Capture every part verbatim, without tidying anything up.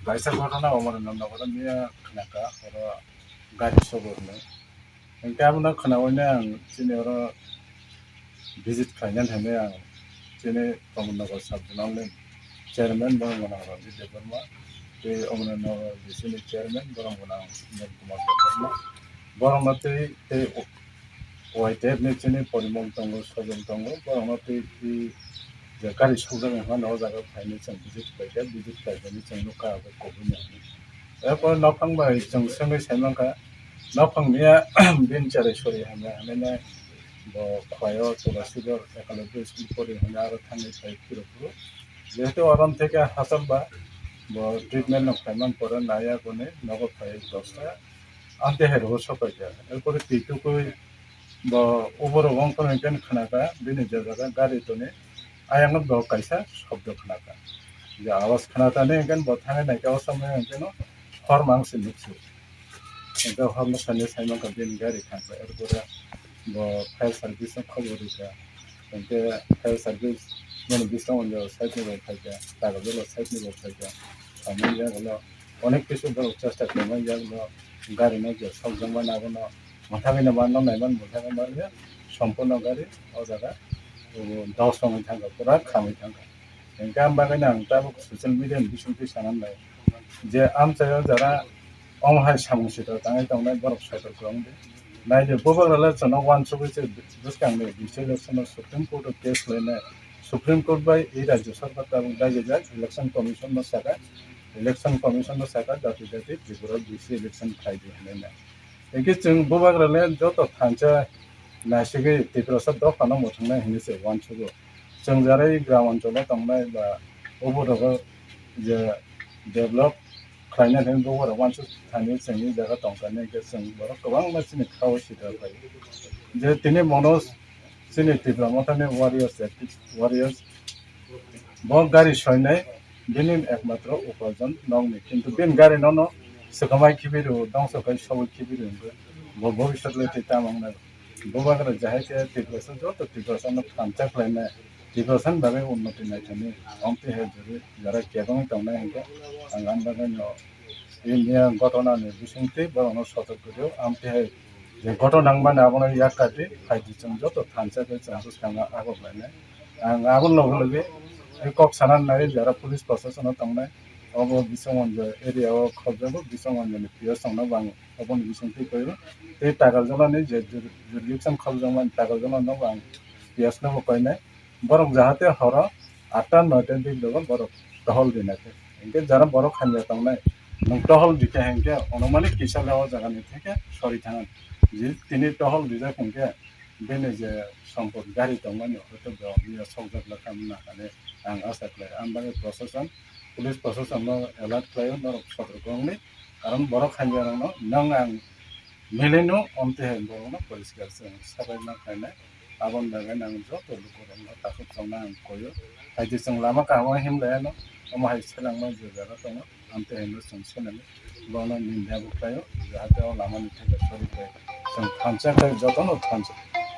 Kaisa ghotona omo rwno nogo miya khnaka, oro gari sobo hwnwi. Hinkhe abono khnaui ang chini oro visit khlainani hinwi ang chini Kamalnagar sub zonal ni chairman borok gwnang Ranjit Debbarma, tei Omornagar D C ni chairman borok gwnang Nil Kumar Debbarma, borokno tei, tei Y T F ni chini porimon tongo, sojol tongo, borokno tei, tei je gari sokjaknai hwnba o jaga phainwi chwng visit khlaikha, visit khlainani chwng nukha abo kubui no. Erpor nokhang bai chwng swngwi saimankha, nokhang niya bini cherai sori hamya hinwi bo Khwai o Turasidor Ekalavi School pori hinwi aro thangwi phai phiro phuru. Jehetu orom theke hachal ba bo treatment no khlaiman pore naiya boni nogo phai dosta. Amtwi hai rogo sopaikha. Erpore twi tukui bo uborok wngkha hinkhe khnakha, bini je jaga gari toni ayang bo kaisa shobdo khnakha. Je awas khnakha ni hinkhe bo thangwi naikha o somoi hinkhe no hor mang se nuksu. Hinkhe hor nukha ni saimankha bini gari thangkha. Erpore bo fire service no khobor rikha. Hinkhe fire service bini bising o side ni bai phaikha, tago belo side ni bai phaikha. Samani jagalo onek kisu borok chesta khlaimani jagalo gari no je sokjakmani abono mwthangwi no manno naiman mwthangwi manliya, sompurno gari o jaga dos wngwi thangkha, pura khamwi thangkha. Hinkhe ang bagwi no ang tabuk social media ni bisingtwi sananai je amchaio jara omo hai samung sitra tangwi tongnai borok soitor kwrwng di. Naidi bubagrale chwngno uansugwi se bwskangni D C election o Supreme Court o case lainai, Supreme Court bai e Rajya Sarkar tabuk daijajak, Election Commission no sakha, Election Commission no sakha jati jati Tripura D C election khlai di hinwi nai. Hinkhe chwng bubagrale joto thansa naisigwi Tiprasa dophano mwthwngnai hinwi se uansugo. Chwng jara e gram oncholo tongnai ba o borok je develop khlaina hinwi bo borok uansuk thani chwngni jaga tongkha, hinkhe chwng borok kwbangma chini khao sitra phai. Je tini mono chini Tipra Mothani warriors, active warriors, bo gari soinai bini ekmatro upajon nokni, kintu bini gari nono swkamai khibiru, dongso khai sobwi khibiru hinkhe bo bhobishyot le twi tamo wngnai. Bubagra jahai khe Tiprasa joto Tiprasa no thansa khlainai, Tiprasa ni bagwi unnoti naithani, omtwi hai jora kebengwi tongnai hinkhe ang ang bagwi no India ghotona ni bisingtwi borokno sotok kwrwi, amtwi hai je ghotona wngmani abono yak kati phaidi chwng joto thansa khe chwng bwskango agok lainai. Ang aboni loge loge kok sana nai jara police proshasano tongnai, obo Biswangwanjoi area o khobjago, Biswangwanjoi ni P S rokno bo ang oboni bisingtwi koi tei Takarjala ni je jur-, jurisdiction khobjakmani Takarjala no bo ang P S no bo koinai. Borok jahate horo atta noita dik dogo borok tohol rina khe. Hinkhe jara borok hamya tongnai, nwng tohol rikha hinkhe onomani kisa le o jaga ni theke sori thangani. Je tini tohol rijak hinkhe bini je sompot gari tongmani hoito bo miya sokjak lakha wngna hinwi ang asa khlai. Ang bagwi proshashan, police proshashan no alert khlaio, norok sotorko wngwi. Karon borok hamya rokno nwng ang milino omtwi hai borokno poriskar chwng sabai ma khlainai. Aboni bagwi ang joto lukurokno takhuk chongna ang koio. Hai je chwng lama kaham o himlaiano, omo hai selengma je jaga tongo, amtwi hai no chwng senani bono ninda bo khlaio, jahate o lamani theke sori khe chwng thansa khe jotono thansa,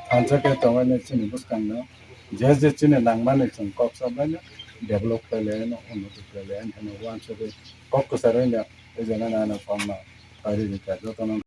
thansa khe tongwi chini bwskangno je je chini nangmani chwng kok sabaino develop khlai laino, unnoti khlai laino hinwi uansugwi kok kwcharo hinwi ejana nana kokno kari rikha jotono.